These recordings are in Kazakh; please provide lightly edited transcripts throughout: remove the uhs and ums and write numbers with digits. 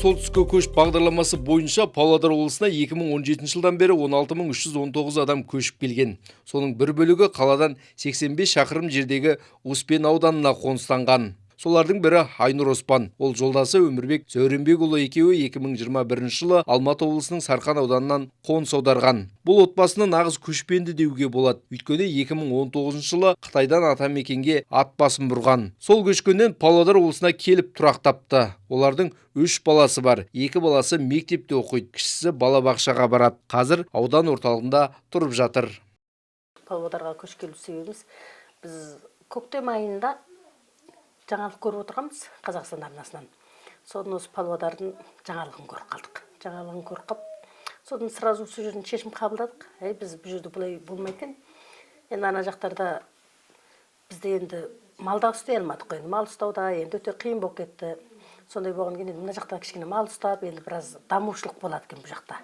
Солтүстікке көш бағдарламасы бойынша Павлодар облысына 2017 жылдан бері 16 319 адам көшіп келген. Соның бір бөлігі қаладан 85 шақырым жердегі Успен ауданына қоныстанған. Солардың бірі Айнұр Оспан. Ол жолдасы Өмірбек Зәуренбекұлы екеуі 2021 жылы Алматы облысының Сарқан ауданынан қоныс аударған. Бұл отбасыны нағыз көшпенді деуге болады. Өйткені 2019 жылы Қытайдан атамекенге ат басын бұрған. Сол көшкеннен Павлодар облысына келіп тұрақтапты. Олардың үш баласы бар. Екі баласы мектепте оқиды, кішісі балабақшаға барады. Қазір аудан орталығында тұрып жатыр. Павлодарға көшіп келу себебіміз, біз көктем айында жаңалық көріп отырғанбыз Қазақстан арнасынан. Содан осы Павлодардың жаңалығын көріп қалдық. Жаңалығын көріп қалып, содан сразу сол жерден шешім қабылдадық: әй, біз бұл жерде бұлай болмайды екен. Енді ана жақтарда бізде енді мал да ұстай алмадық қой. Енді мал ұстау да енді өте қиын болып кетті. Сондай болғаннан кейін енді мына жақта кішкене мал ұстап, енді біраз дамушылық болады екен, бұл жақта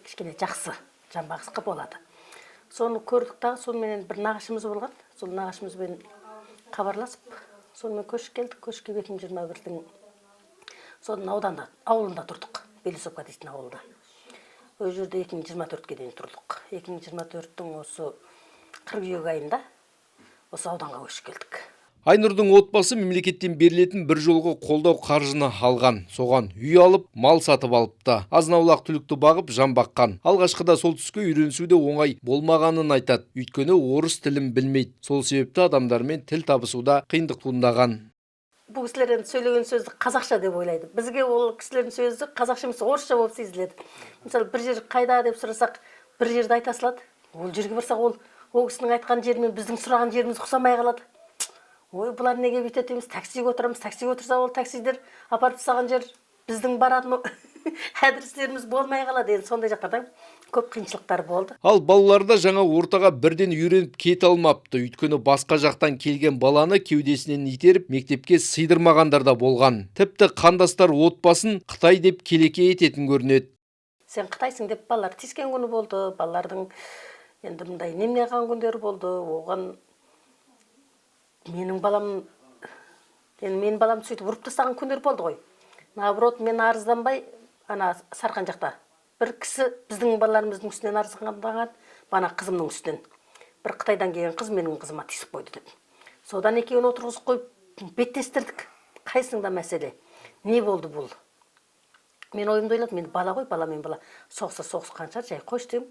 кішкене жақсы жан бағысқа болады. Соны көрдік дағы, соныменен бір нағашымыз болған, сол нағашымызбен хабарласып, сонымен көшіп келдік. Көшіп келіп, 2021-дің соның ауданда, ауылында тұрдық, Белесовка дейтін ауылда. Ол жерде 2024-ке дейін тұрдық. 2024-тің осы қыркүйек айында осы ауданға көшіп келдік. Айнұрдың отбасы мемлекеттен берілетін бір жолғы қолдау қаржыны алған. Соған үй алып, мал сатып алыпты. Азын-аулақ түлікті бағып, жан баққан. Алғашқыда солтүстікке үйренісу де оңай болмағанын айтады. Өйткені орыс тілін білмейді. Сол себепті адамдармен тіл табысуда қиындық туындаған. Бұл кісілер енді сөйлеген сөзді қазақша деп ойлайды. Бізге ол кісілердің сөзі қазақша емес, орысша болып сезіледі. Мысалы, бір жер қайда деп сұрасақ, бір жерді айта салады. Ол жерге барсақ, ол кісінің айтқан жерімен біздің сұраған жеріміз ұқсамай қалады. Ой, бұлар неге бүйтеді дейміз. Таксиге отырамыз. Таксиге отырса, ол таксидер апарып тастаған жер біздің баратын адрестеріміз болмай қалады. Енді сондай жақтарда көп қиыншылықтар болды. Ал балалар да жаңа ортаға бірден үйреніп кете алмапты. Өйткені басқа жақтан келген баланы кеудесінен итеріп, мектепке сыйдырмағандар да болған. Тіпті қандастар отбасын қытай деп келеке ететін көрінеді. Сен қытайсың деп балалар тиіскен күні болды. Балалардың енді мындай немене қылған күндері болды. Оған менің балам, енді менің баламды сөйтіп ұрып тастаған күндер болды ғой. Наоборот, мен арызданбай, ана Сарқан жақта бір кісі біздің балаларымыздың үстінен арызданған, бана қызымның үстінен, бір Қытайдан келген қыз менің қызыма тиісіп қойды деп. Содан екеуін отырғызып қойып, беттестірдік: қайсыңда мәселе, не болды бұл? Мен ойымда ойладым: енді бала ғой, бала мен бала соғысса соғысқан шығар, жай қойшы дегенмін.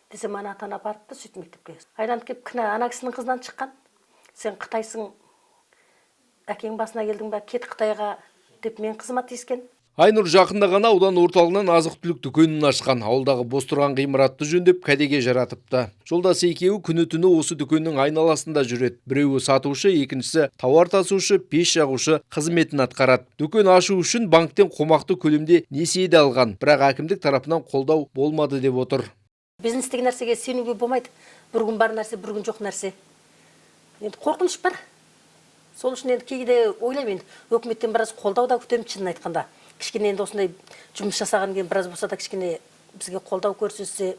Десем, ана ата ана барыпты сөйтіп мектепке. Айланып келіп, кінә ана кісінің қызынан шыққан. Сен қытайсың, әкең басына келдің ба, кет Қытайға деп мен қызыма тиіскен. Айнұр жақында ғана аудан орталығынан азық-түлік дүкенін ашқан. Ауылдағы бос тұрған ғимаратты жөндеп, кәдеге жаратыпты. Жолдасы екеуі күні түні осы дүкеннің айналасында жүреді. Біреуі сатушы, екіншісі тауар тасушы, пеш жағушы қызметін атқарады. Дүкен ашу үшін банктен қомақты көлемде несие де алған. Бірақ әкімдік тарапынан қолдау болмады деп отыр. Бизнес деген нәрсеге сенуге болмайды. Бір күн бар нәрсе, бір күн жоқ нәрсе. Енді қорқыныш бар. Сол үшін енді кейде ойлаймын, енді өкіметтен біраз қолдау да күтемін, шынын айтқанда. Кішкене енді осындай жұмыс жасаған кейін біраз болса да кішкене бізге қолдау көрсетсе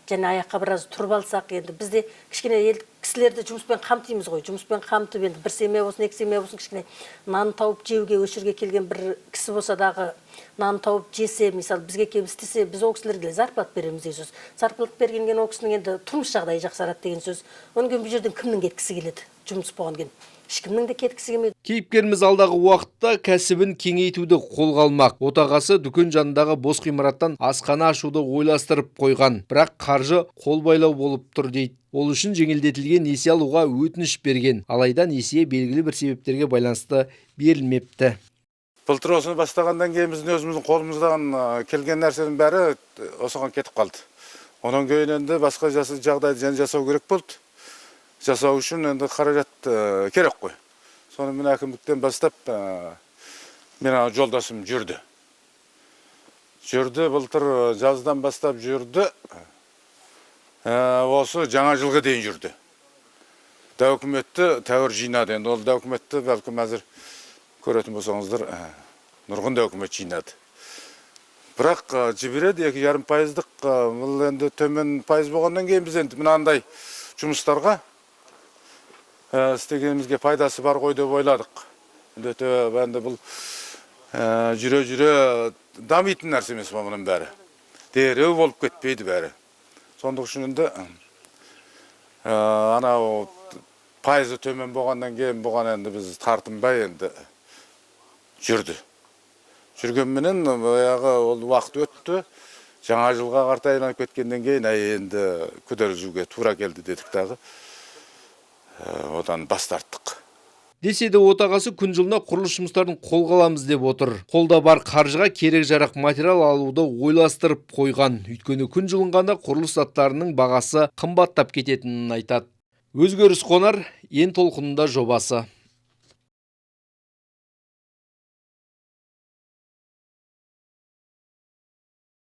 және аяққа біраз тұрып алсақ. Енді бізде кішкене ел кісілерді жұмыспен қамтимыз ғой. Жұмыспен қамтып, енді бір семья болсын, екі семья болсын, кішкене нан тауып жеуге осы жерге келген бір кісі болса дағы, нан тауып жесе, мысалы, бізге келіп істесе, біз ол кісілерге зарплата береміз деген сөз. Зарплата бергеннен кейін ол кісінің енді тұрмыс жағдайы жақсарады деген сөз. Одан кейін бұл жерден кімнің кеткісі келеді? Жұмыс болғаннан кейін ешкімнің де кеткісі келмейді. Кейіпкеріміз алдағы уақытта кәсібін кеңейтуді қолға алмақ. Отағасы дүкен жанындағы бос ғимараттан асхана ашуды ойластырып қойған. Бірақ қаржы қолбайлау болып тұр дейді. Ол үшін жеңілдетілген несие алуға өтініш берген. Алайда несие белгілі бір себептерге байланысты берілмепті. Былтыр осыны бастағаннан кейін біздің өзіміздің қолымыздан келген нәрсенің бәрі осыған кетіп қалды. Онан кейін енді басқа жағдайды және жасау керек болды. Жасау үшін енді қаражат керек қой. Сонымен әкімдіктен бастап мен, ана жолдасым жүрді. Жүрді, былтыр жаздан бастап жүрді. Осы жаңа жылға дейін жүрді. Дәукіметті тәуір жинады. Енді ол дәукіметті бәлкім әзір көретін болсаңыздар, нұрғын дәукімет жинады. Бірақ жібереді 2,5 пайыздық, бұл енді төмен пайыз болғаннан кейін біз енді мынандай жұмыстарға істегенімізге пайдасы бар ғой деп ойладық. Енді өте енді бұл Жүре жүре дамитын нәрсе емес мұның бәрі. Дереу болып кетпейді бәрі. Сондық үшін енді анау пайызы төмен болғаннан кейін бұған енді біз тартынбай енді жүрді. Жүргенменен баяғы ол уақыт өтті. Жаңа жылға қарата айланып кеткеннен кейін әй енді күдер үзуге тура келді дедік дағы. Одан бас тарттық. Десе де отағасы күн жылына құрылыс жұмыстарын қолға аламыз деп отыр. Қолда бар қаржыға керек жарақ материал алуды ойластырып қойған. Өйткені күн жылынғанда құрылыс заттарының бағасы қымбаттап кететінін айтады. Өзгеріс қонар, ен толқынында жобасы.